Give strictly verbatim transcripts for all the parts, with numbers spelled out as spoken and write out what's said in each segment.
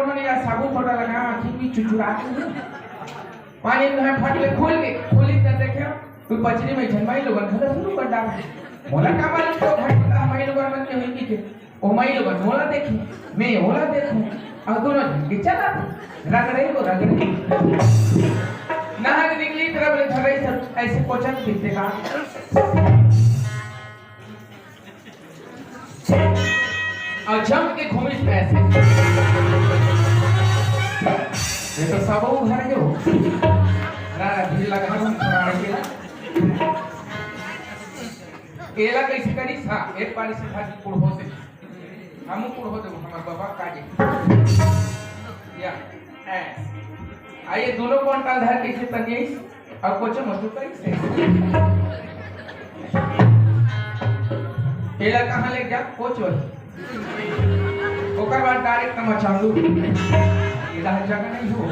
मैंने यार साबुन थोड़ा लगा, आँखी भी चुचुरा के। पानी में फट ले खोल के, खोली त देखे, कोई पचरी में झन माई लोगन खड़ा शुरू कर डाला। मोला का मालूम तो घंटा माई लोगन मन के होई की के। ओ माई लोगन मोला देखी, मैं ओला देखूं, और दोनों झन के चला थे। रगड़े को रगड़े। नहा के निकली तरफ ले झगड़े सब ऐसे कोचन दिखते का। अउ जम के घूमिस पैसे। ये तो सब उघर के हो। रा-, भीड़ लगा हम फराड़ के ना। एला कैसे करिस? हाँ, एक बार इसे था कि कुड़ होते। हमू कुड़ होते, हमार बाबा का जे। या, ऐ। आ ये दोनों कौन काल धर कैसे तनियाइस? अब कोचे मजदूर का ही से। एला कहाँ ले जा? कोच वाला। ओकर बाद direct तमा चालू। एला हर जगह नहीं हो।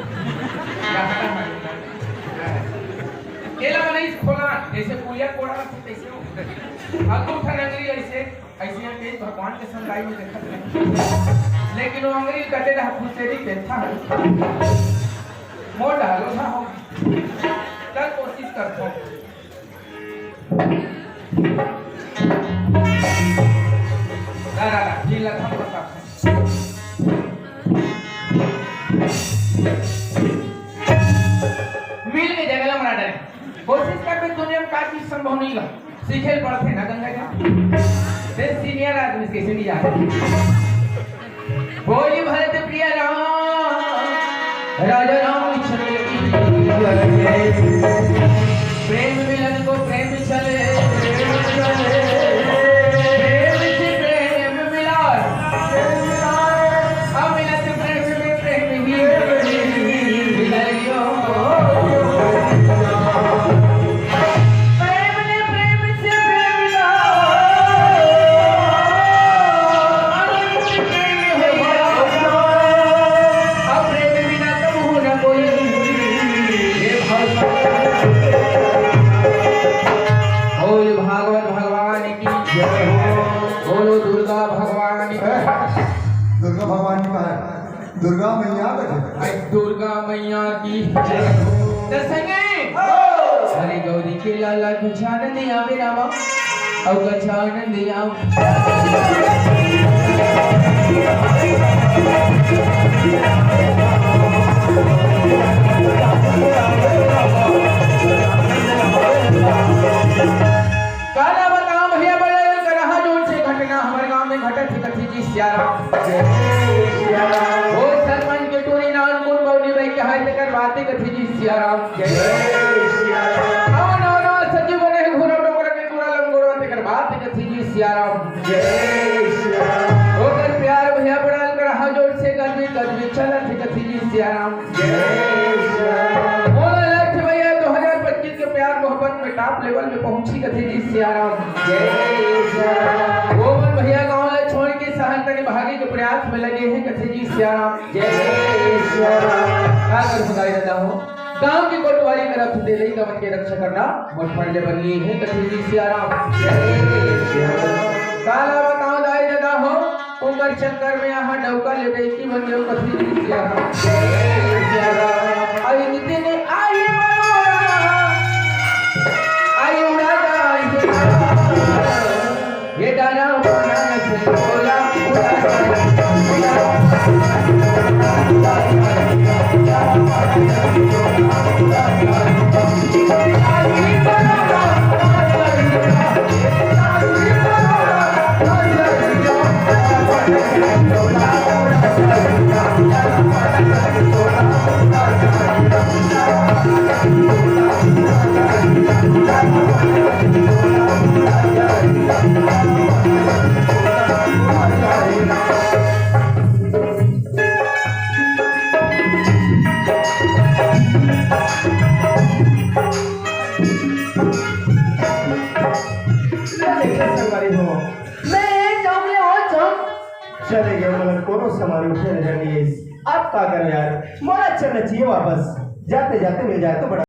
एला बनाइस खोला, जैसे पुलिया कोड़ा रहथे, तैसे हो। अब दू ठन अंगरी ऐसे ऐसे यहाँ के भगवान के संग line में देखत रहे। लेकिन वो अंगरी कटे रहा, खुसेरी पेंथा है। मोर डालो था हो। चल कोशिश करथों। ला, ला, ला, ये लगा प्रताप। मिल के जगह ला मना डरे। कोशिश करबे दुनिया में का चीज संभव नहीं गा। सीखे ल पड़थे ना गंगा जी। ते senior आदमी से कैसे नहीं जाते? बोली भरत प्रिय राम, राजा रामचंद्र की जय। प्रेम मिलन को प्रेम चले, प्रेम से प्रेम मिलाए। अमिलत प्रेम में प्रेम ही मिलायो। प्रेम ने प्रेम से प्रेम मिलाओ। अनंत प्रेम है भगवान। अब प्रेम बिना कबहू न कोई। हे भगवान। बोल भागवत भगवान की जय हो। बोलो दुर्गा भगवान की। दुर्गा भगवान की कहा है? दुर्गा मैया का जय। आई दुर्गा मैया की जय। त संगे। हरे गौरी के लाला गजानन आवे रामा। अउ गजानन आवे। काला बताओ भैया, बड़े करहा जोन से घटना हमर गांव में घटत हे, कथे जी सियाराम। जय सियाराम। ओ सरपंच के टोरी नान कोन बौनी भाई के हाय तेकर बाते कथे जी सियाराम। जय सियाराम। आओ नौ नौ सचिव बने हैं घोड़ा डोकरा के पूरा लंगोड़ा तेकर बाते कथे जी सियाराम। जय सियाराम। ओकर प्यार भैया बड़ाल करहा जोन से गजबी गजबी चलत हे कथे जी सियाराम। जय सियाराम। मोला लक्ष्य भैया दो हज़ार पच्चीस के प्यार मोहब्बत में top level में पहुंची कथे जी सियाराम। जय सियाराम। वो मन भैया गांव ला छोड़ के शहर तक भागे के प्रयास में लगे हैं कथे जी सियाराम। जय सियाराम। का कर भगाई रहता हो? गांव के कोटवारी तरफ से लइका मन के रक्षा करना मोर फर्ज बन गई है कथे जी सियाराम। जय सियाराम। काला बताओ दाई दादा हो, उमर चक्कर में यहाँ डौका ले गई की बन गयो कथी जी सियाराम। अरे नितिन आई मरोड़ा, आई उड़ा दा, ये डाला बना से बोला, उड़ा दा। ले देखे संगवारी हो, मैं जाऊं ले और जाऊं। चले गए, मगर कोनो संगवारी उठे न जानिए। अब का करो यार, मोला चलना चाहिए वापस। जाते जाते मिल जाए तो बड़ा